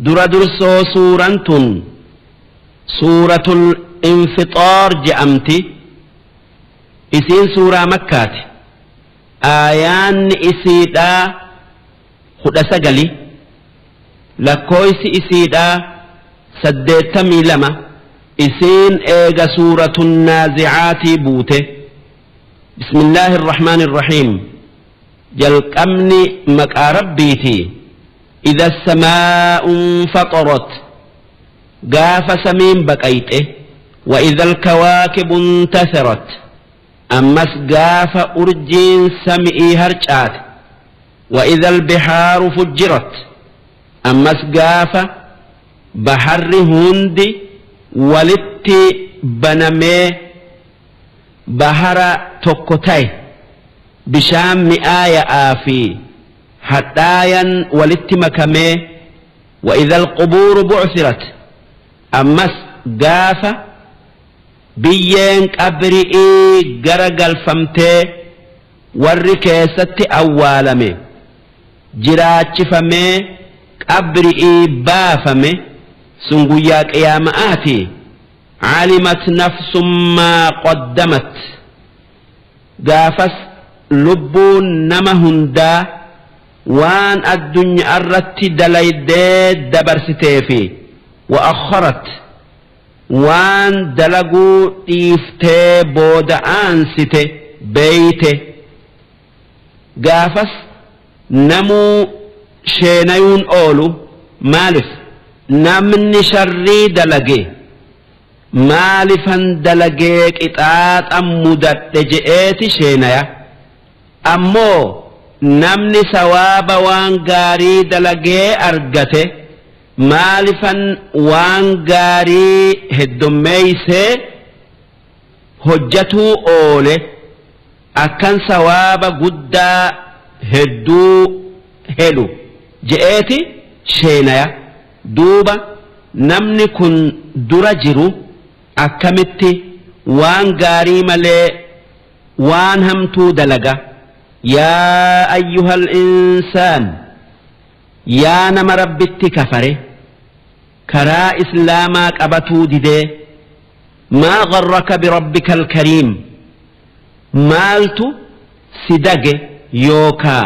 Dura dursoo suuraan tun suuratul infixaar je'amti. Isiin suuraa Makkaati. Aayaanni isiidhaa 19. Lakkooysi isiidhaa 82. Isiin eega suuratun naazi'aatii buute. Bismillaahi irrahmaani irrahiim. Jalqabni maqaa Rabbiiti. Idha samaa'u infaxarat. Gaafa samiin baqayxe. Wa idha alkawaakibu intasarat. Ammas gaafa urjiin sami'ii harcaate. Wa idha albihaaru fujjirat. Ammas gaafa baharri hundi walitti banamee bahara tokko ta'e, bishaan mi'aaya'aa fi hadhaayan walitti makamee. Wa idha alqubuuru bu'thirat. Ammas gaafa biyyeen qabri'ii gara galfamtee warri keessatti awwaalame jiraachifamee qabri'ii baafame, sun guyyaa qiyaama'aati. Calimat nafsun maa qaddamat. Gaafas lubbuun nama hundaa waan addunyaarratti dalaydee dabarsitee fi wa akharat, waan dalaguu dhiiftee booda aansite beeyte. Gaafas namuu sheenayuun oolu. Maalif? Namni sharrii dalage maalifan dalagee qixaaxa mudadhe je'eeti sheenaya. Ammoo namni sawaaba waan gaarii dalagee argate maalifan waan gaarii heddommeeysee hojjatuu oole akkan sawaaba guddaa hedduu helu je'eeti sheenaya. Duuba namni kun dura jiru akkamitti waan gaarii malee waan hamtuu dalaga? Yaa ayyuhal insaan, yaa nama Rabbitti kafare, karaa islaamaa qabatuu didee, maa gharraka birabbika alkariim, maaltu si dage yookaa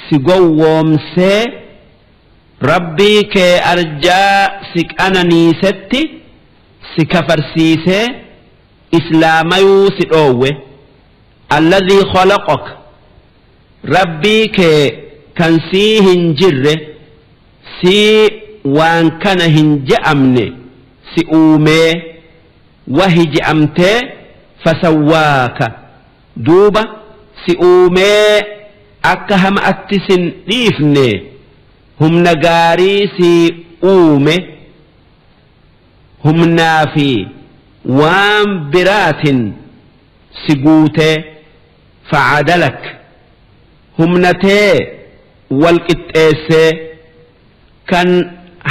si gowwoomsee Rabbii kee arjaa si qananiisetti si kafarsiisee islaamayuu si dhoowwe? Alladhii khalaqaka, Rabbii kee kan sii hin jirre, sii waan kana hin je'amne si uumee, wahi je'amtee, fasawwaaka, duuba si uumee akka hama'atti sin dhiifne, humna gaarii sii uume, humnaa fi waan biraatin si guutee, facadalak, humna tee wal qixxeessee, kan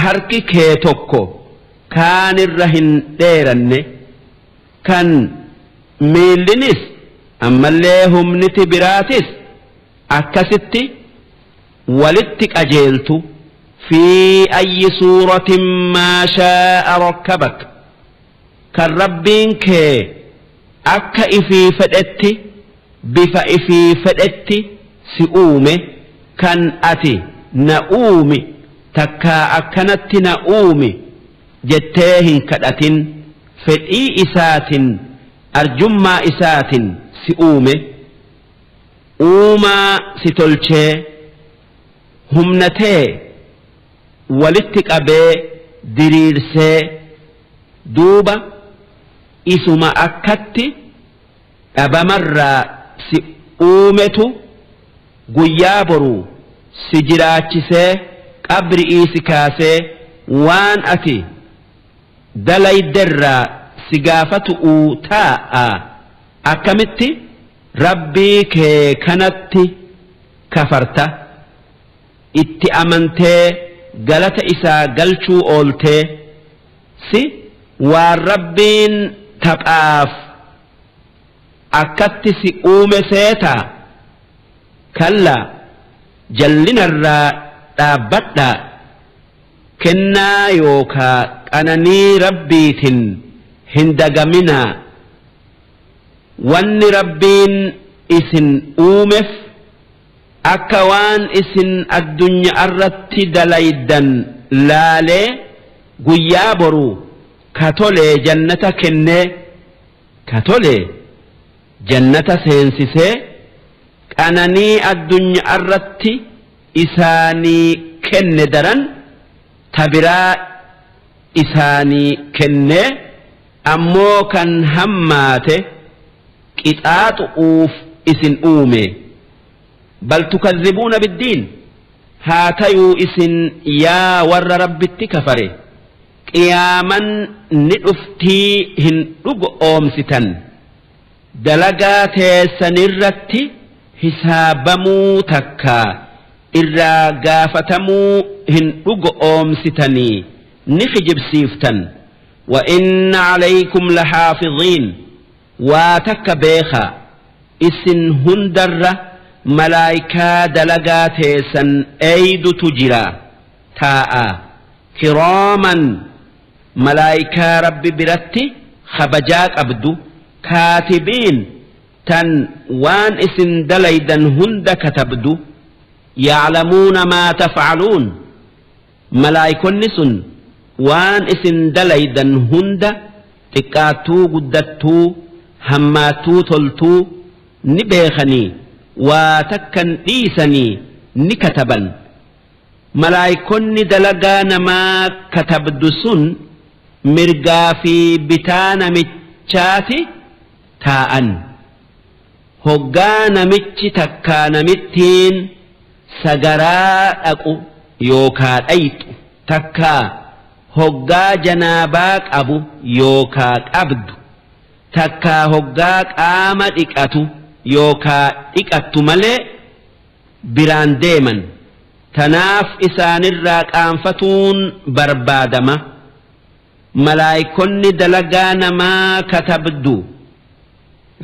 harki kee tokko kaanirra hin dheeranne, kan miillinis ammallee humniti biraatis akkasitti walitti qajeeltu. Fi ayyi suuratin maa shaa'a rakkabak, kan Rabbiin kee akka ifii fedhetti, bifa ifii fedhetti si uume, kan ati na uumi takkaa akkanatti na uumi jettee hin kadhatin, fedhii isaatin, arjummaa isaatin si uume, uumaa si tolchee, humna tee walitti qabee diriirsee, duuba isuma akkatti dhabamarraa si uumetu guyyaa boruu si jiraachisee qabri'ii si kaasee waan ati dalayderraa si gaafatu'uu taa'a. Akkamitti Rabbii kee kanatti kafarta, itti amantee galata isaa galchuu ooltee? Si waan Rabbiin taphaaf akkatti si uume seetaa? Kallaa, jallinarraa dhaabbadhaa. Kennaa yookaa qananii Rabbiitin hin dagaminaa. Wanni Rabbiin isin uumef akka waan isin addunya'arratti dalaydan laalee guyyaa boruu ka tole jannata kennee ka tole jannata seensisee qananii addunya'arratti isaanii kenne daran ta biraa isaanii kennee ammoo kan hammaate qixaaxu'uuf isin uume. Bal tukadhibuuna biddiin haa tayuu isin yaa warra Rabbitti kafare qiyaaman ni dhuftii hin dhugo'oomsitan. Dalagaa teessanirratti hisaabamuu takkaa irraa gaafatamuu hin dhugo'oomsitanii ni kijibsiiftan. Wa inna alaykum lahaafiziin waa takka beekhaa isin hundarra malaaykaa dalagaa teessan eeydutu jira taa'a kiraaman malaaykaa Rabbi biratti khabajaa qabdu kaatibiin tan waan isin dalaydan hunda katabdu ya'lamuuna maa taf'aluun malaaykonni sun waan isin dalaydan hunda xiqqaattuu guddattuu hammaattuu toltuu ni beekhanii waa takkan dhiisanii ni kataban. Malaaykonni dalagaa namaa katabdu sun mirgaa fi bitaa namichaati taa'an. Hoggaa namichi takkaa namittiin sagaraa dhaqu yookaa dhayxu takkaa hoggaa janaabaa qabu yookaa qabdu takkaa hoggaa qaama dhiqatu yookaa dhiqattu malee biraan deeman. Tanaaf isaanirraa qaanfatuun barbaadama. Malaaykonni dalagaa namaa katabdu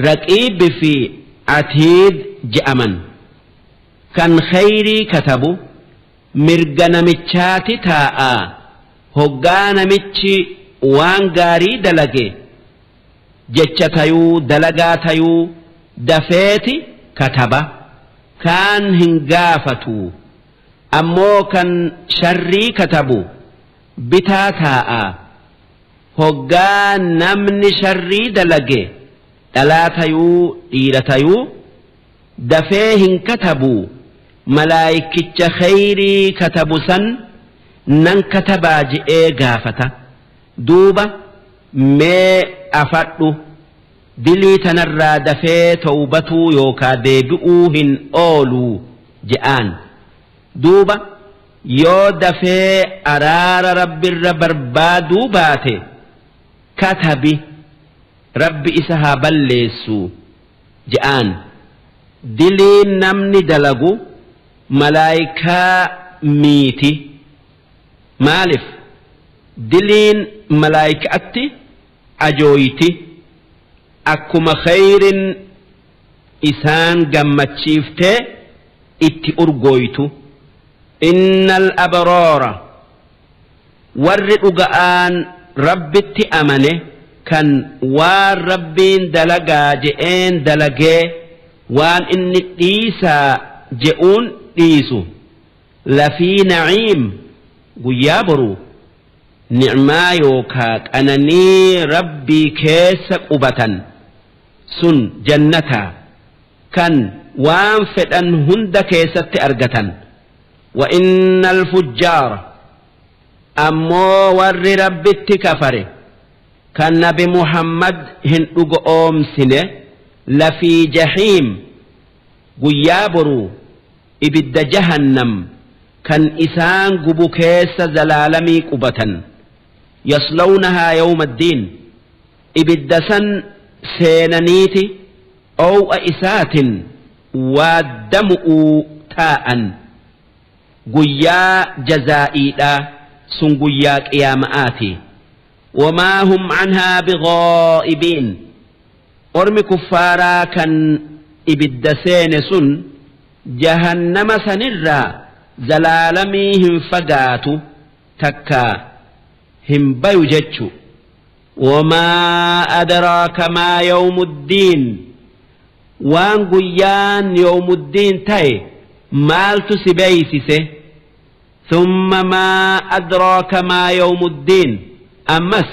raqiib fi atiid je'aman. Kan kheyrii katabu mirga namichaati taa'a. Hoggaa namichi waan gaarii dalage jecha tayuu dalagaa tayuu dafeeti kataba. Kaan hin gaafatu. Ammoo kan sharrii katabu bitaa taa'a. Hoggaa namni sharrii dalage dhalaa tayuu dhiira tayuu dafee hin katabu malaaykicha kheyrii katabu san nan katabaa je'ee gaafata. Duuba mee afadhu dilii tanarraa dafee towbatuu yookaa deebi'uu hin ooluu je'aan. Duuba yoo dafee araara Rabbirra barbaaduu baate katabi Rabbi isa haa balleessuu je'aan. Diliin namni dalagu malaaykaa miiti. Maalif diliin malaayka'atti ajooyti akkuma kheyrin isaan gammachiiftee itti urgooytu. Innal abraara warri dhuga'aan Rabbitti amane kan waan Rabbiin dalagaa je'een dalagee waan inni dhiisaa je'uun dhiisu lafii na'iim guyyaa boruu ni'maa yookaa qananii Rabbii keessa qubatan sun jannataa kan waan fedhan hunda keessatti argatan. Wa innal fujjaara ammoo warri Rabbitti kafare kan nabi Muhammad hin dhugo'oomsine lafii jahiim guyyaa boruu ibidda jahannam kan isaan gubu keessa zalaalamii qubatan. Yaslawnahaa yawma ddiin ibidda san seenaniiti ow'a isaatin waaddamu'uu taa'an guyyaa jazaa'iidhaa sun guyyaa qiyaama'aati. Wamaa hum canhaa bighaa'ibiin ormi kuffaaraa kan ibidda seene sun jahannama sanirraa zalaalamii hin fagaatu. Takkaa hin bayu jechu. Wamaa adraaka maa yawmuddiin waan guyyaan yawmuddiin ta'e maaltu si beeysise? Thumma maa adraaka maa yawmuddiin ammas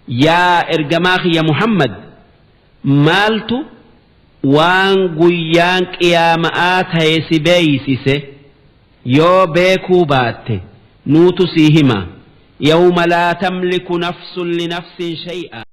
yaa ergamaa kiyya Muhammad maaltu waan guyyaan qiyaama'aa ta'e si beeysise? Yoo beekuu baatte nuutu sii hima. Yawma laa tamliku nafsun linafsin shay'a.